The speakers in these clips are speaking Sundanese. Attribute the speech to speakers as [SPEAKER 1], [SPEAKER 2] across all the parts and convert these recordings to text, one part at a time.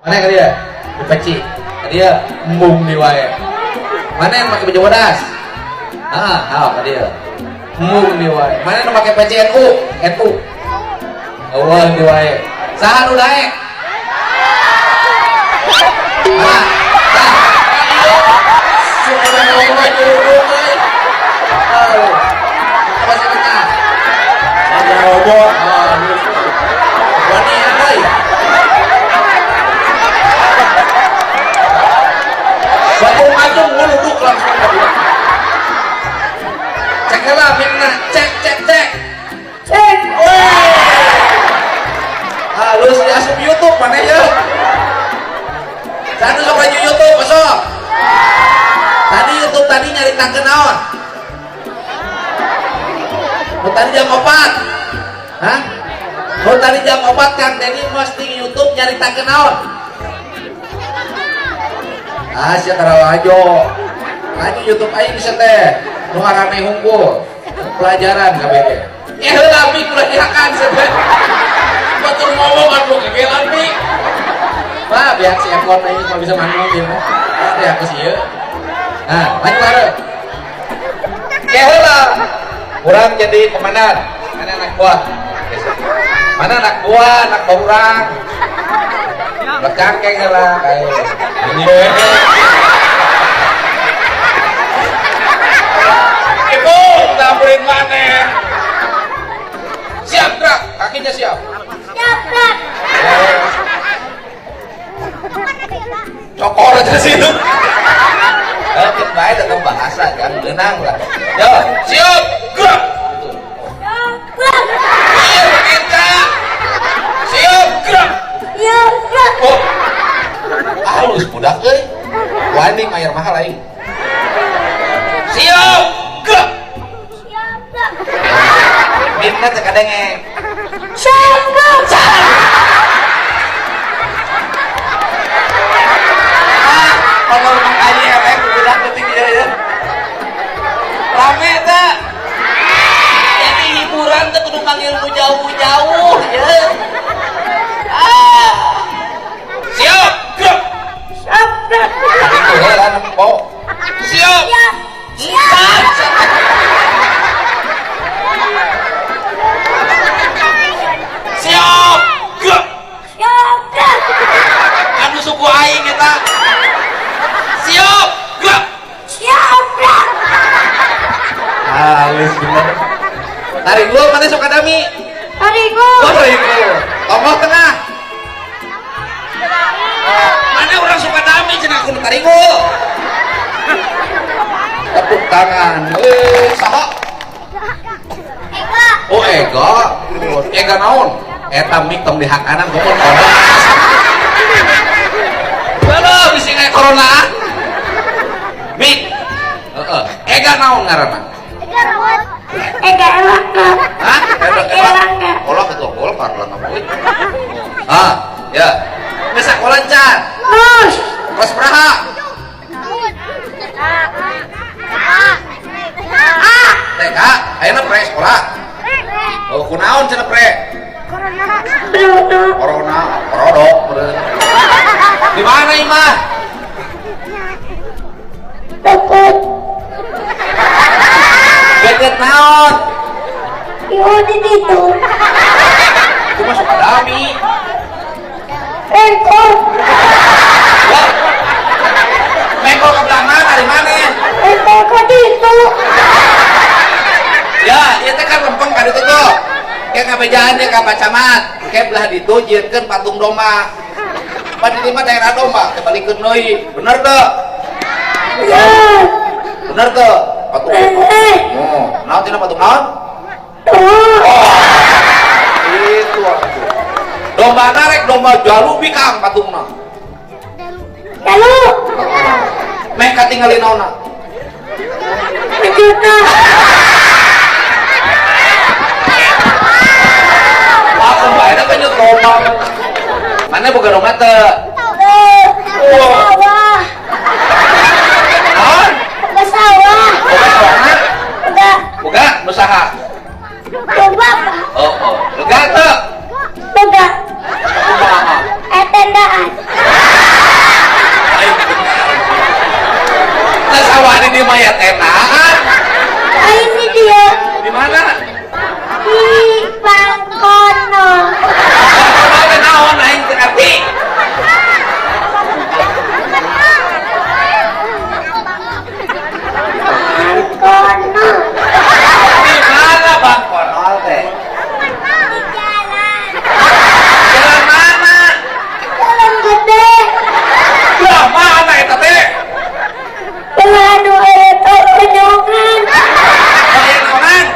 [SPEAKER 1] Mana ka dia? Di peci. Ka dia embung di wae. Mana yang pakai baju bodas? Ah, ah ka dia. Embung di wae. Mana yang pakai peci NU? NU. Eueuh di wae. Saha nu daek? Ah, tah. Subhanallah jurung euy. Aduh. Apa sih kita? Ada robot. Wani euy. Batur maju nguluduk langsung ka dia. Cek heula micna, cek cek cek.
[SPEAKER 2] Cek.
[SPEAKER 1] Weh. Halus diasup YouTube maneh ye. Sanu sok laju YouTube sok. Tadi YouTube tadi nyaritakeun naon? Nu tadi jam 4. Hah? Nu tadi jam 4 Kang Dedi posting YouTube nyaritakeun naon? Ah, sia lalajo. Laju YouTube aing bisa teh. Nu harame hungkul. Pelajaran kabeh. Eh heula mic ulah dihakan sia teh. Batur ngomong atuh kegelan mic. Wah, biar si Ekon aing mah bisa manggung ieu mah. Ah, teh aku sih ieu. Nah, maju hareup. Ke heula. Urang jadi komandan. Mana anak buah? Mana anak buah, anak buah urang? Lecangkeng heula kae. Ibu, samperin mana? Siap gerak, kakinya siap.
[SPEAKER 2] Siap gerak.
[SPEAKER 1] Cokor aja sih itu. Kalau baik tetap bahasa kan, benang lah. Yo, siap gerak.
[SPEAKER 2] Siap gerak.
[SPEAKER 1] Iya, kenca. Siap gerak.
[SPEAKER 2] Siap gerak.
[SPEAKER 1] Oh. Halus budak euy. Wani mayar mahal aing. Siap gerak.
[SPEAKER 2] Siap gerak.
[SPEAKER 1] Micna teh kadenge.
[SPEAKER 2] Siap gerak.
[SPEAKER 1] Ah, kalau rumah aing efek budak leutik ieu ya. Rame teh. Jadi hiburan teh kudu manggil nu jauh-jauh ya. Ah. Siap gerak.
[SPEAKER 2] Siap gerak.
[SPEAKER 1] Itu heula nempo. Siap.
[SPEAKER 2] Siap.
[SPEAKER 1] Siap. Siap. Gerak.
[SPEAKER 2] Siap gerak.
[SPEAKER 1] Anu suku aing eta. Siap. Gerak.
[SPEAKER 2] Siap gerak.
[SPEAKER 1] Halus bener. Tarik gua mana sok adami?
[SPEAKER 2] Tarik gua.
[SPEAKER 1] Oh, tarik gua. Tokoh tengah. Mana orang suka dami cenah kudu taringgul. Tepuk tangan. Saha?
[SPEAKER 2] Ega.
[SPEAKER 1] Oh, Ega. Ega naon? Eta mic tong dihakanan pokon corona. Halo, bisi aya corona. Mic. Heeh. Ega naon ngaranna?
[SPEAKER 2] Ega rawat. Ega Erlangga.
[SPEAKER 1] Hah?
[SPEAKER 2] Ega Erlangga.
[SPEAKER 1] Olah ketua Golkar lah kamu. Ah, ya. Geus sakola can.
[SPEAKER 2] Terus.
[SPEAKER 1] Kelas beraha? TK, ayeuna pre sekolah. Oh, kunaon cenah pre? Corona, korodok. Di mana imah?
[SPEAKER 2] Deket.
[SPEAKER 1] Deket naon?
[SPEAKER 2] Ieu di ditu.
[SPEAKER 1] Itu mah Sukadami.
[SPEAKER 2] Engkol.
[SPEAKER 1] Wah. Mengkol ke belah mana dari mana?
[SPEAKER 2] Engkol ke ditu.
[SPEAKER 1] Ya, ieu teh kan lempeng ka ditu tuh. Kayak ngabejaan dia ka Pak Camat. Kayak belah ditu jieunkeun patung domba. Pan di mah daerah domba, teh balikeun deui. Bener teu?
[SPEAKER 2] Ya.
[SPEAKER 1] Bener teu? Patung domba. Oh, naon cenah patung naon?
[SPEAKER 2] Tuh.
[SPEAKER 1] Oh. Itu atuh. Domba narek domba jalu bikang patungna.
[SPEAKER 2] Jalu.
[SPEAKER 1] Meh katingali naonna?
[SPEAKER 2] Juta.
[SPEAKER 1] Aku bae da penyut domba. Mana boga domba teu?
[SPEAKER 2] Sawah.
[SPEAKER 1] Naon?
[SPEAKER 2] Boga sawah.
[SPEAKER 1] Boga sawahna?
[SPEAKER 2] Boga.
[SPEAKER 1] Boga nu saha?
[SPEAKER 2] Boga apa?
[SPEAKER 1] Oh, oh. Lega teu?
[SPEAKER 2] Boga.
[SPEAKER 1] Kumaha?
[SPEAKER 2] Tendaan.
[SPEAKER 1] mayat enakan.
[SPEAKER 2] Ini dia.
[SPEAKER 1] Di mana?
[SPEAKER 2] Di Bangkono.
[SPEAKER 1] Bangkono teh naon aing teu ngarti.
[SPEAKER 2] Bangkono.
[SPEAKER 1] Di mana Bangkono teh?
[SPEAKER 2] Di jalan.
[SPEAKER 1] Jalan mana?
[SPEAKER 2] Jalan gede.
[SPEAKER 1] Lah mana eta teh?
[SPEAKER 2] Pelanu eta lonjongan.
[SPEAKER 1] Aya naonan?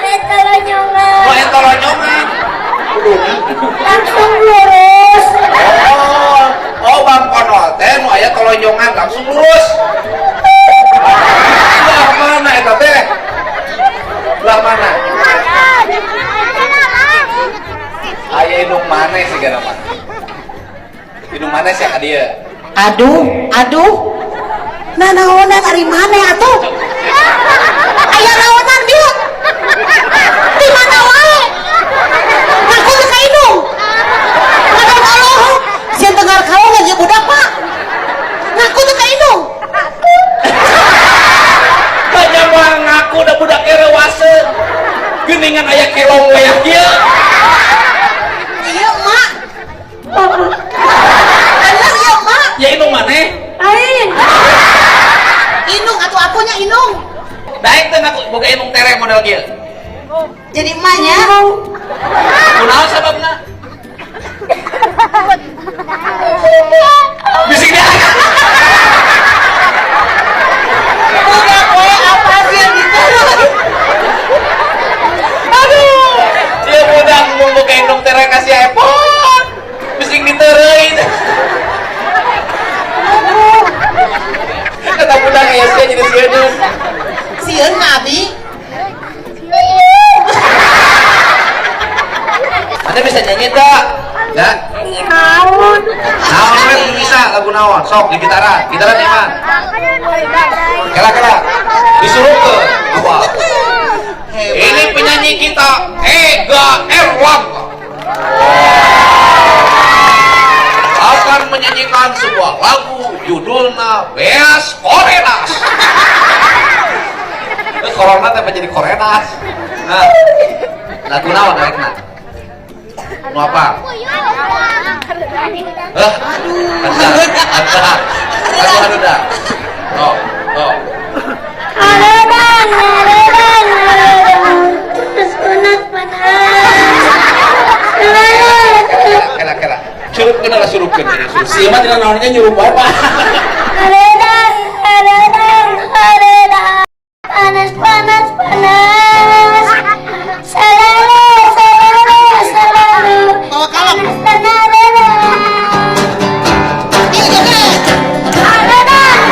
[SPEAKER 2] Eta lonjongan.
[SPEAKER 1] Oh, eta lonjongan.
[SPEAKER 2] Langsung lurus.
[SPEAKER 1] Oh, Bangkono teh nu aya tolonjongan langsung lurus. Lah mana eta teh? Lah mana? Aya indung maneh sigana mah. Indung maneh sia ka dieu.
[SPEAKER 3] Aduh, aduh. Nah, naonan ari maneh atuh? Aya naonan dieu? Di mana wae? Ngaku teu ka indung. Ngaku Allah. Sieun tengar kaongan ieu budak, Pak. Ngaku teu ka indung.
[SPEAKER 1] Banyak mah ngaku da budak reuwaseun. Geuningan aya kelong wayah kieu.
[SPEAKER 3] Ieu mak. Bener ieu mak.
[SPEAKER 1] Ya indung maneh?
[SPEAKER 2] Aing.
[SPEAKER 3] Indung atuh akunya indung.
[SPEAKER 1] Daek teu ngaku boga indung tere model kieu.
[SPEAKER 3] Jadi emaknya.
[SPEAKER 1] Kunaon sababna? Bising dia.
[SPEAKER 3] Budak we apa sih yang gitu?
[SPEAKER 1] Aduh, ieu budak mun boga indung tere kasih iPhone. Bising ditereuin. Kata budak aya sia jadi sieun.
[SPEAKER 3] Sieun mah abi.
[SPEAKER 1] Anda bisa nyanyi tak? Ya?
[SPEAKER 2] Naon?
[SPEAKER 1] Naon we bisa lagu naon? Sok di gitaran. Gitaran iman. Kela kela. Disuruh ke awal. Ini penyanyi kita Ega Erlangga akan menyanyikan sebuah lagu judulnya Beas Korenas. Corona teh jadi Korenas. Nah, lagu naon daekna? Mau apa? Hah? Aduh. Aduh, aduh, dah. Oh, oh.
[SPEAKER 2] Haredang, haredang, haredang. Terus panas panas.
[SPEAKER 1] Kela, kela. Curupkeun lah, surupkeun.
[SPEAKER 4] Si mah tina naonnya nyuruh wae, Pak.
[SPEAKER 2] Haredang, haredang, haredang. Panas, panas, panas. Selalu, selalu, selalu.
[SPEAKER 3] Bawa kalem.
[SPEAKER 2] Panas, haredang.
[SPEAKER 3] Ieu joget.
[SPEAKER 2] Haredang.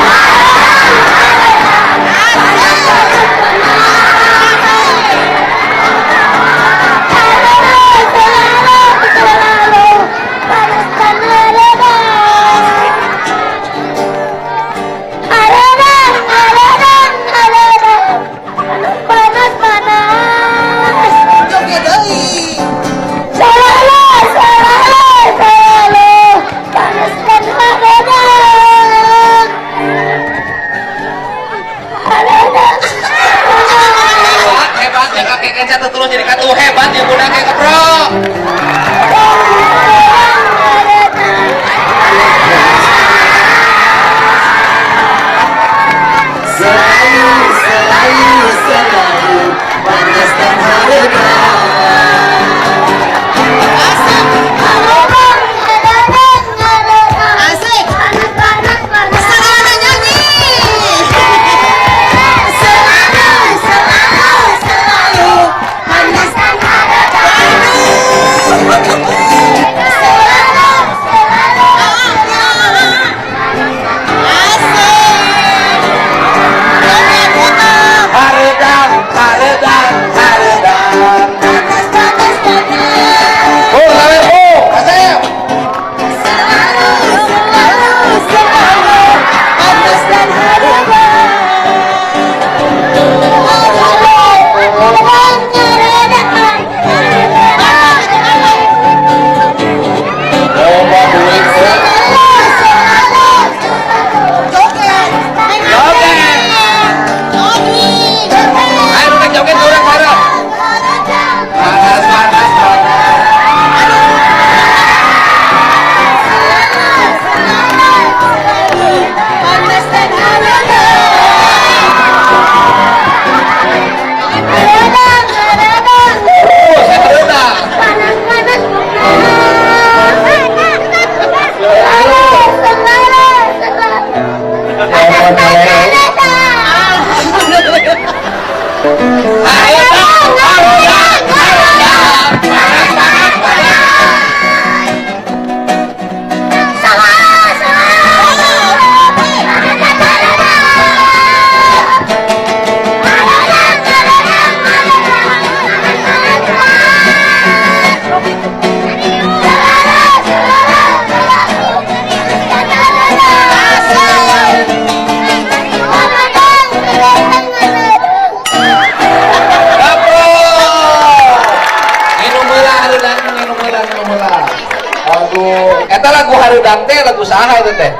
[SPEAKER 1] lagu Hareudang teh lagu saha itu teh?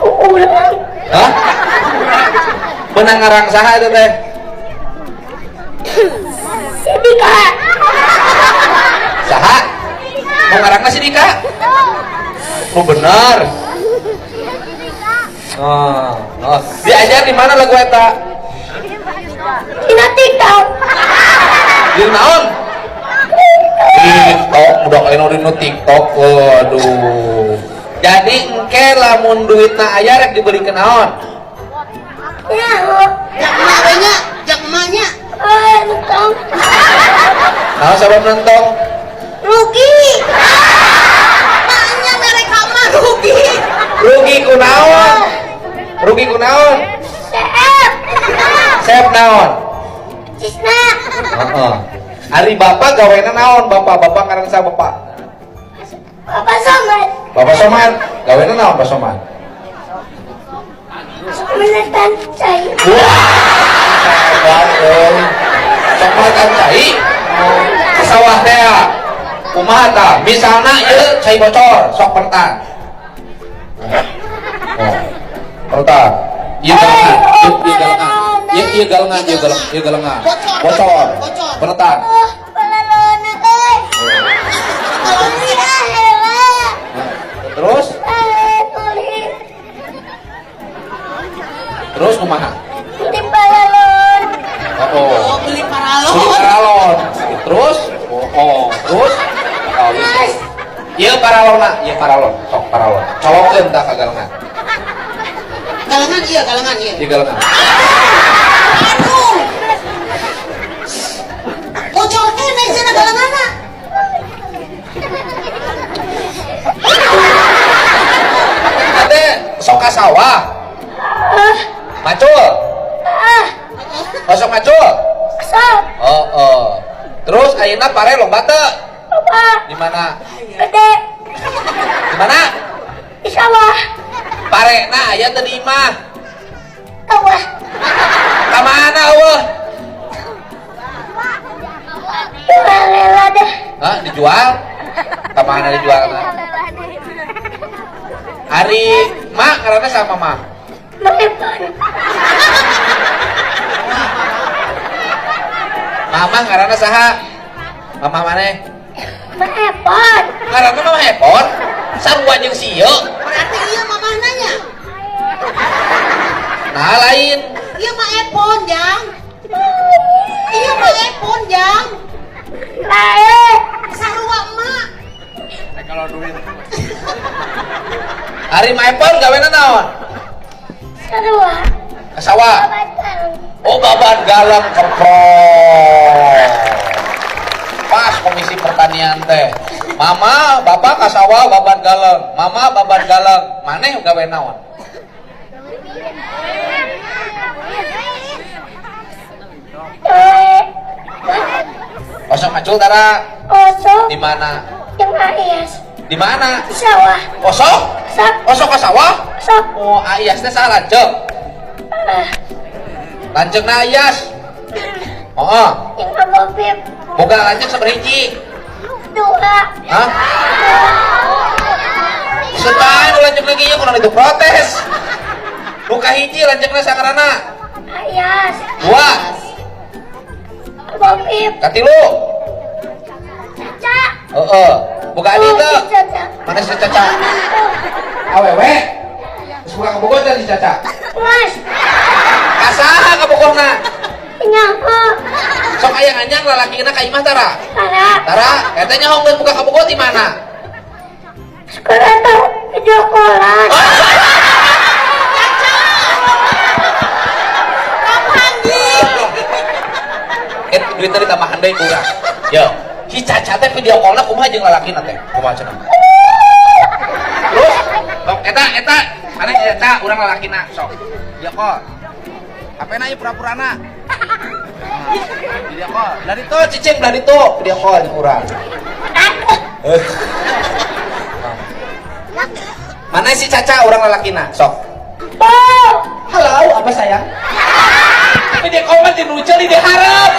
[SPEAKER 2] Urang.
[SPEAKER 1] Hah? Benang ngarang saha itu teh?
[SPEAKER 2] Si Dika.
[SPEAKER 1] Saha? Mau ngarangna si Dika? Oh benar. Oh, oh. Diajar di mana lagu eta?
[SPEAKER 2] Dina TikTok.
[SPEAKER 1] Di naon? TikTok, udah kalian udah TikTok. Waduh. Jadi engke lamun duitna aya rek dibeli ke naon?
[SPEAKER 2] Nyaho.
[SPEAKER 3] Jak emak we nya, jak emak nya.
[SPEAKER 2] Oh, nentong.
[SPEAKER 1] Naon sabab nentong?
[SPEAKER 3] Rugi. Maknya merek mah rugi.
[SPEAKER 1] Rugi ku naon? Rugi ku naon?
[SPEAKER 2] Seep.
[SPEAKER 1] Seep naon?
[SPEAKER 2] Cisna.
[SPEAKER 1] Heeh. Ari bapak gawena naon? Bapak, bapak ngaran saha bapak?
[SPEAKER 2] Bapak Somad.
[SPEAKER 1] Bapak Somad, gawena naon Bapak Somad?
[SPEAKER 2] Menetan cai.
[SPEAKER 1] Wah, hebat euy. Somad cai. Ke sawah teh. Kumaha tah? Misalna ieu cai bocor, sok pertan. Oh. Pertan. Ieu galengan, ieu galengan. Ieu galengan, ieu galengan, ieu galengan. Bocor. Pertan.
[SPEAKER 2] Oh, palalona euy.
[SPEAKER 1] Terus? Terus kumaha?
[SPEAKER 2] Beli paralon.
[SPEAKER 1] Oh,
[SPEAKER 3] beli paralon.
[SPEAKER 1] Beli paralon. Terus? Oh, terus? Oh, ieu paralonna, ieu paralon, sok paralon. Colokeun tah ka galengan.
[SPEAKER 3] Galengan ieu, galengan ieu.
[SPEAKER 1] Ieu galengan.
[SPEAKER 3] Aduh. Bocor keneh cenah galenganna.
[SPEAKER 1] Ate sok ka sawah. Macul. Osok macul.
[SPEAKER 2] Sok.
[SPEAKER 1] Oh, oh. Terus ayeuna pare lomba teu?
[SPEAKER 2] Lomba.
[SPEAKER 1] Di mana?
[SPEAKER 2] Gede.
[SPEAKER 1] Di mana?
[SPEAKER 2] Di sawah.
[SPEAKER 1] Parena aya teu di imah?
[SPEAKER 2] Eueuh.
[SPEAKER 1] Ka mana eueuh?
[SPEAKER 2] Jual lela deh.
[SPEAKER 1] Hah, dijual? Ka mana dijualna? Ari mak ngaranna sama mah?
[SPEAKER 2] Epon.
[SPEAKER 1] Mama ngaranna saha? Mama maneh?
[SPEAKER 2] Ma Epon.
[SPEAKER 1] Ngaranna Mama Epon? Sarua jeung si ieu.
[SPEAKER 3] Berarti ieu mamahna nya.
[SPEAKER 1] Nah lain.
[SPEAKER 3] Ieu Ma Epon, Jang. Ieu Ma Epon, Jang.
[SPEAKER 2] Lain.
[SPEAKER 3] Sarua emak.
[SPEAKER 4] Kalau duit.
[SPEAKER 1] Ari Ma Epon gawena naon?
[SPEAKER 2] Sarua.
[SPEAKER 1] Ke sawah. Oh, babat galang keprok. Pas komisi pertanian teh. Mama, bapak ka sawah babat galang. Mama babat galang. Maneh gawe naon? Osok macul tara?
[SPEAKER 2] Osok.
[SPEAKER 1] Di mana?
[SPEAKER 2] Yang Aias.
[SPEAKER 1] Di mana?
[SPEAKER 2] Di sawah.
[SPEAKER 1] Osok?
[SPEAKER 2] Osok.
[SPEAKER 1] Osok ka sawah?
[SPEAKER 2] Osok.
[SPEAKER 1] Oh, Aias teh saha lanceuk? Lanceukna Aias. Oh.
[SPEAKER 2] Yang Abobib.
[SPEAKER 1] Boga lanceuk sabaraha hiji?
[SPEAKER 2] 2.
[SPEAKER 1] Hah? Setan lanceuk lagi ieu kunaon itu protes. Buka hiji lanceukna sangarana?
[SPEAKER 2] Aias.
[SPEAKER 1] 2.
[SPEAKER 2] Abobib.
[SPEAKER 1] Katilu.
[SPEAKER 2] Caca.
[SPEAKER 1] Heeh. Boga adi teu?
[SPEAKER 2] Caca.
[SPEAKER 1] Mana si Caca? Awewe. Geus buka kabogoh teh si Caca.
[SPEAKER 2] Mas.
[SPEAKER 1] Kasaha kabogohna?
[SPEAKER 2] Nyaho.
[SPEAKER 1] Sok aya nganjang lalakina ka imah tara?
[SPEAKER 2] Tara.
[SPEAKER 1] Tara, eta nyaho geus buka kabogoh ti mana?
[SPEAKER 2] Sekolah tau video callan.
[SPEAKER 3] Caca. Kapanggih.
[SPEAKER 1] Duitna ditambahan deui ku urang. Yo, si Caca teh video call-na kumaha jeung lalakina teh? Kumaha cenah? Terus, sok eta eta mana si Caca urang lalakina sok. Video call. HP-na ieu pura-purana. Video call. Belah ditu cicing belah ditu video call jeung urang. Mana si Caca urang lalakina sok.
[SPEAKER 2] Oh.
[SPEAKER 1] Halo, apa sayang? Video call mah di nuceu di diharap.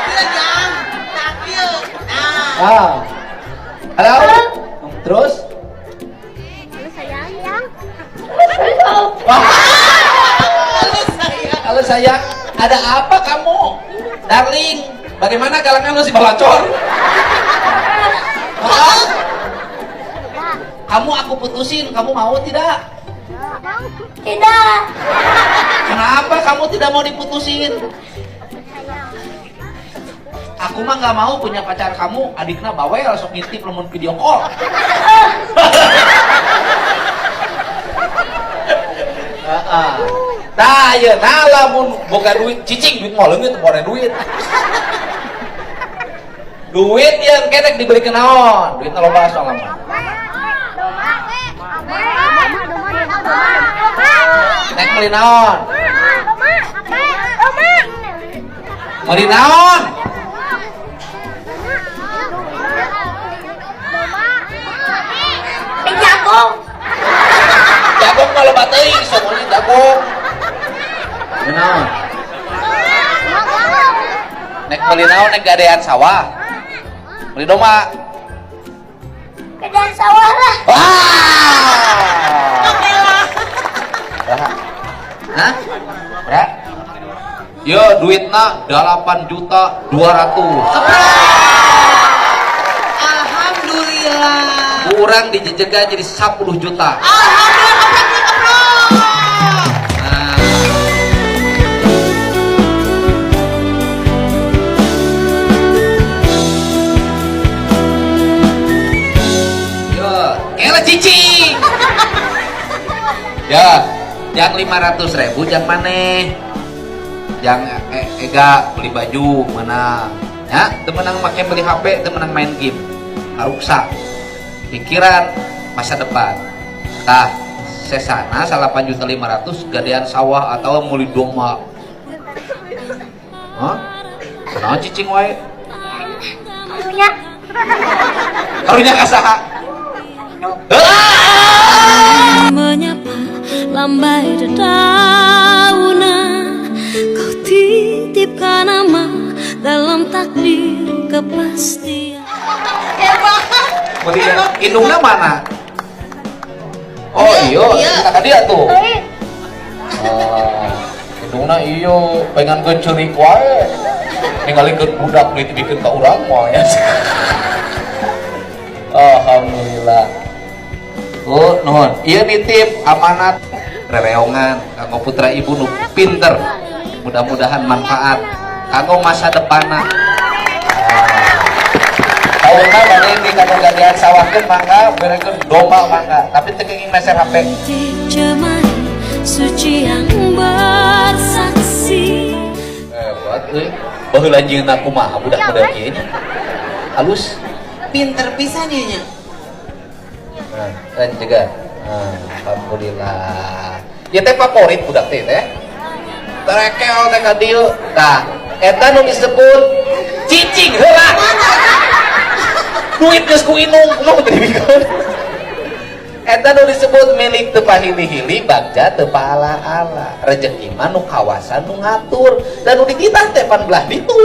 [SPEAKER 3] Ieu Jang. Tah ieu. Nah.
[SPEAKER 1] Ah. Halo. Terus?
[SPEAKER 2] Halo sayang.
[SPEAKER 1] Wah. Halo sayang, ada apa kamu? Darling, bagaimana kalangan lu si balacor? Hah? Kamu aku putusin, kamu mau tidak?
[SPEAKER 2] Tidak.
[SPEAKER 1] Kenapa kamu tidak mau diputusin? Aku mah nggak mau punya pacar kamu, adiknya bawel sok ngintip lamun video call. Heeh. Tah ieu nah lamun boga duit cicing duit mah leungit teu duit. Duit yang kenek dibeli ke naon? Duitna loba soalna mah. Nek meuli naon? Meuli naon?
[SPEAKER 2] Jagung.
[SPEAKER 1] Jagung mah loba teuing, sok meuli jagung. Meuli naon? Nek meuli naon nek gadean sawah? Meuli domba.
[SPEAKER 2] Gadean sawah lah.
[SPEAKER 1] Wah. Hah? Ya. Yo duitna 8.200.000.
[SPEAKER 3] Alhamdulillah.
[SPEAKER 1] Kurang dijejegan jadi 10 juta.
[SPEAKER 3] Alhamdulillah, keprok.
[SPEAKER 1] Nah. Yo, kela cicing. Ya, yang 500.000 jang maneh. Jang ega beli baju mana. Ya, teu meunang make beli HP, teu meunang main game. Haruksa. Pikiran masa depan. Tah, sesana 8.500.000 gadean sawah atau meuli domba. Hah? Kunaon cicing wae?
[SPEAKER 2] Karunya.
[SPEAKER 1] Karunya ka saha?
[SPEAKER 5] Menyapa lambai dedaunan, kau titipkan nama dalam takdir kepastian.
[SPEAKER 1] Indungnya mana? Oh iyo, kata dia tuh. Oh, indungna iyo, pengen kecerik wae. Ninggalikeun budak duit dibikeun ka urang mah ya. Alhamdulillah. Oh, nuhun. Ieu nitip amanat rereongan kanggo putra ibu nu pinter. Mudah-mudahan manfaat kanggo masa depanna. Tahunan bade di kanggo gadean sawahkeun mangga berekeun domba mangga, tapi teu kenging meser HP.
[SPEAKER 5] Suci yang bersaksi.
[SPEAKER 1] Hebat euy. Baheula nyieunna kumaha budak model kieu nya. Halus.
[SPEAKER 3] Pinter pisan ieu nya.
[SPEAKER 1] Nah, dan juga. Nah, alhamdulillah. Ieu teh favorit budak teh teh. Terekel teh ka dieu. Tah, eta nu disebut cicing heula. Duit geus ku inung, kumaha teu dibikeun. Eta nu disebut milik teu pahili-hili, bagja teu paala-ala. Rejeki mah nu kawasan nu ngatur dan nu dititah teh pan belah ditu.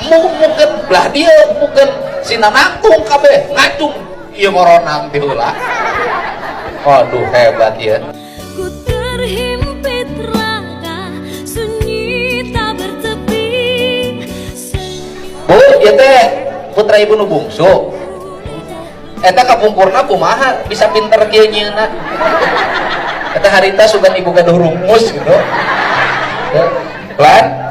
[SPEAKER 1] Mungkin belah dieu, mungkin sinanangtung kabeh ngacung ieu moronang ti heula. Aduh hebat ieu.
[SPEAKER 5] Ku terhimpit raga sunyi tak bertepi.
[SPEAKER 1] Bu, ieu teh putra ibu nu bungsu. Eta kapungkurna kumaha bisa pinter kieu nyieunna. Eta harita sugan ibu gaduh rumus gitu. Pelan.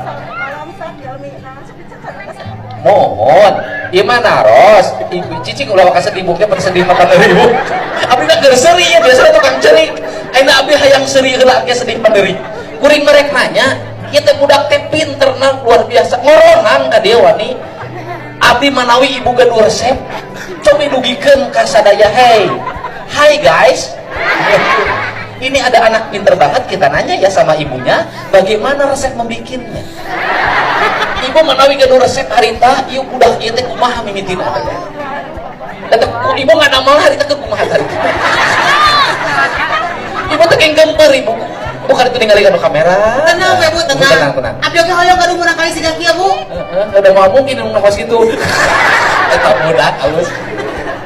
[SPEAKER 1] Mohon, ieu mah naros, ibu cicing ulah waka sedih ibu ge sedih makan dari ibu. Abdi da keur seuri ya biasana tukang ceuri. Ayeuna abdi hayang seuri heula ge sedih mandiri. Kuring merek nanya, ieu teh budak teh pinterna luar biasa, ngoronang ka dieu wani. Abdi manawi ibu gaduh resep, cobi dugikeun ka sadaya hey. Hai guys. Ini ada anak pinter banget, kita nanya ya sama ibunya, bagaimana resep membikinnya. Ibu manawi gaduh resep harita, ieu budak ieu teh kumaha mimitina teh. Eta ibu ngadamal harita ke kumaha harita. Ibu teh genggemper ibu. Bukan itu ningali kana kamera.
[SPEAKER 3] Tenang we Bu, tenang.
[SPEAKER 1] Tenang, tenang.
[SPEAKER 3] Abdi oge hoyong gaduh murang kali siga kieu Bu.
[SPEAKER 1] Heeh, udah mau mungkin nu kos kitu. Eta budak halus.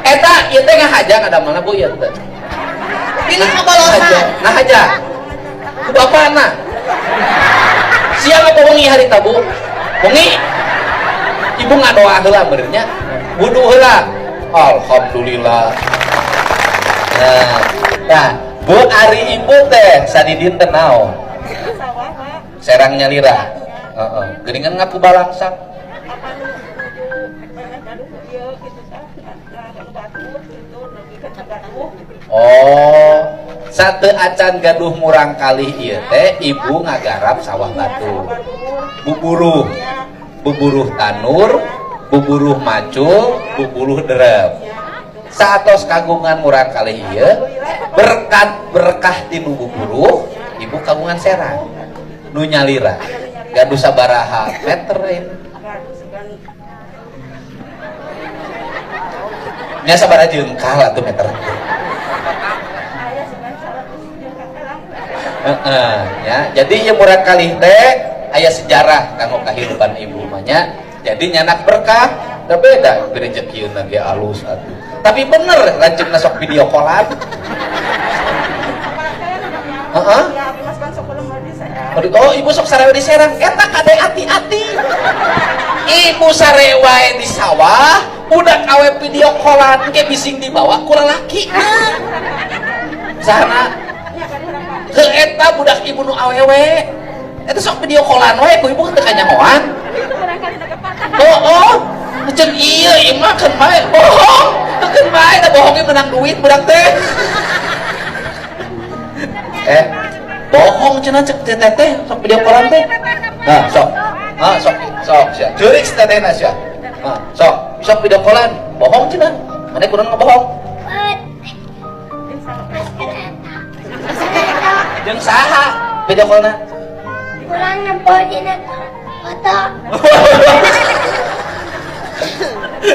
[SPEAKER 1] Eta ieu teh ngahaja kada mana Bu ieu teh?
[SPEAKER 3] Pilih kebolosan.
[SPEAKER 1] Ngahaja. Ku bapana. Siang apa wengi harita Bu? Wengi. Ibu ngadoa heula meureun nya. Wudu heula. Alhamdulillah. Nah, nah, Bu, ari ibu teh sadidinten naon?
[SPEAKER 6] Sawah, Pak.
[SPEAKER 1] Serang nyalira. Heeh. Geuningan ngaku balangsang.
[SPEAKER 6] Apa nu nuju memeh gaduh ieu kitu tah. Anu batur kitu nepi ka gaduh.
[SPEAKER 1] Oh, satu acan gaduh murang kalih ieu teh ibu ngagarap sawah batur. Buburuh. Buburuh tanur, buburuh macul, buburuh derep. Saatos kagungan murang kalih ieu, berkat berkah tinu buburuh, ibu kagungan serang. Nu nyalira. Gaduh sabaraha meter ini?
[SPEAKER 6] Gaduh segan.
[SPEAKER 1] Nya sabaraha jengkal atuh meter?
[SPEAKER 6] Aya segan 100 jengkal lah.
[SPEAKER 1] Heeh, ya. Jadi ieu murang kalih teh aya sejarah kanggo kahirupan ibu mah nya. Jadi nyanak berkah, da beda rezekieuna ge alus atuh. Tapi bener lanceukna sok video callan. Heeh.
[SPEAKER 6] Ya, abi mas kan sok ulah di saya.
[SPEAKER 1] Oh, ibu sok sarewa di serang. Eta kade ati-ati. Ibu sarewa di sawah, udah awe video callan ke bising dibawa ku lalaki. Sana ke eta budak ibu nu awewe. Eta sok video callan wae ku ibu teu kanyahoan. Oh, oh. Ceuk ieu ieu mah keun bae bohong. Keun bae da bohongnya menang duit budak teh. Eh, bohong cenah cek teh teh sok video callan teh. Nah, sok. Ah, sok sok sia. Ceurik si tetehna sia. Ah, sok sok video callan, bohong cenah. Mana kurang ngebohong?
[SPEAKER 2] Masker eta. Masker eta.
[SPEAKER 1] Jeung saha video callna?
[SPEAKER 2] Kurang nempo dina foto.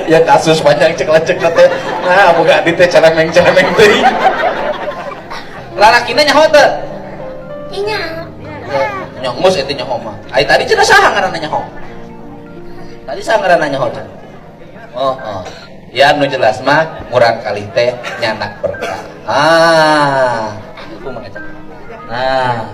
[SPEAKER 1] Ya kasus panjang cek lecek teh. Nah, boga adi teh celemeng-celemeng teuing. Lalakina nyaho teu?
[SPEAKER 2] Nya.
[SPEAKER 1] Nyongus eta nyaho mah. Ai tadi cenah saha ngaranna nyaho? Tadi saha ngaranna nyaho cenah? Oh, oh. Ya nu jelas mah murang kalih teh nyanak berkah. Ah, kumaha eta? Nah,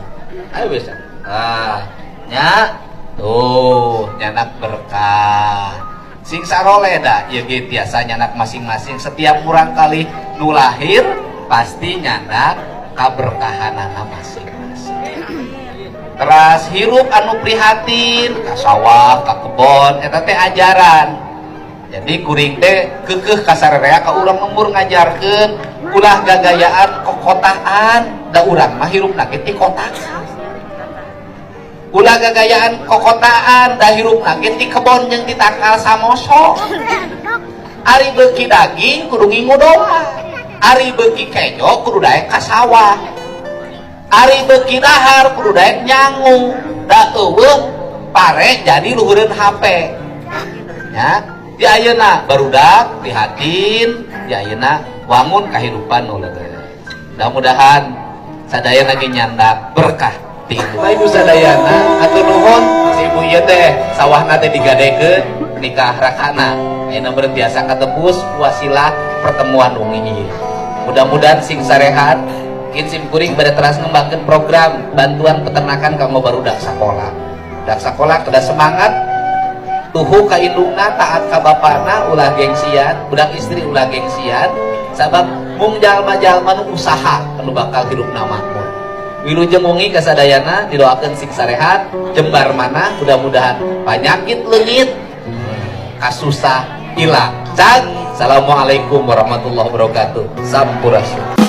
[SPEAKER 1] ayo bisa. Ah, nya tuh nyanak berkah. Sing saroleh da ieu ge tiasa nyanak masing-masing setiap murang kalih nu lahir pasti nyanak kaberkahanana masing-masing. Teras hirup anu prihatin ka sawah, ka kebon eta teh ajaran. Jadi kuring teh keukeuh ka sarerea ka urang lembur ngajarkeun ulah gagayaan kokotaan, da urang mah hirupna ge ti kota. Ulah gagayaan kokotaan, da hirupna ge ti kebon jeung ti tangkal samoso. Ari beuki daging kudu ngingu domba, ari beuki kejo kudu daek ka sawah, ari beuki dahar kudu daek nyangu, da eueuh pare jadi luhureun HP nya. Di ayeuna barudak prihatin, di ayeuna wangun kahirupan nu leres. Mudah-mudahan sadaya lagi nyandak berkah ti ibu. Ibu sadayana atur nuhun si ibu ieu teh sawahna teh digadekeun nikah rakana. Ayeuna meureun tiasa katebus wasilah pertemuan wengi ieu. Mudah-mudahan sing sarehat. Kin sim kuring bade teras ngembangkeun program bantuan peternakan kanggo barudak sakola. Budak sakola kedah semangat tuhu ka indungna, taat ka bapana, ulah gengsian, budak istri ulah gengsian, sabab mung jalma-jalma nu usaha anu bakal hirupna makmur. Wilujeng wengi kasadayana didoakeun sing sarehat, jembar mana mudah-mudahan panyakit leungit, kasusah hilang. Cang, assalamualaikum warahmatullahi wabarakatuh. Sampurasun.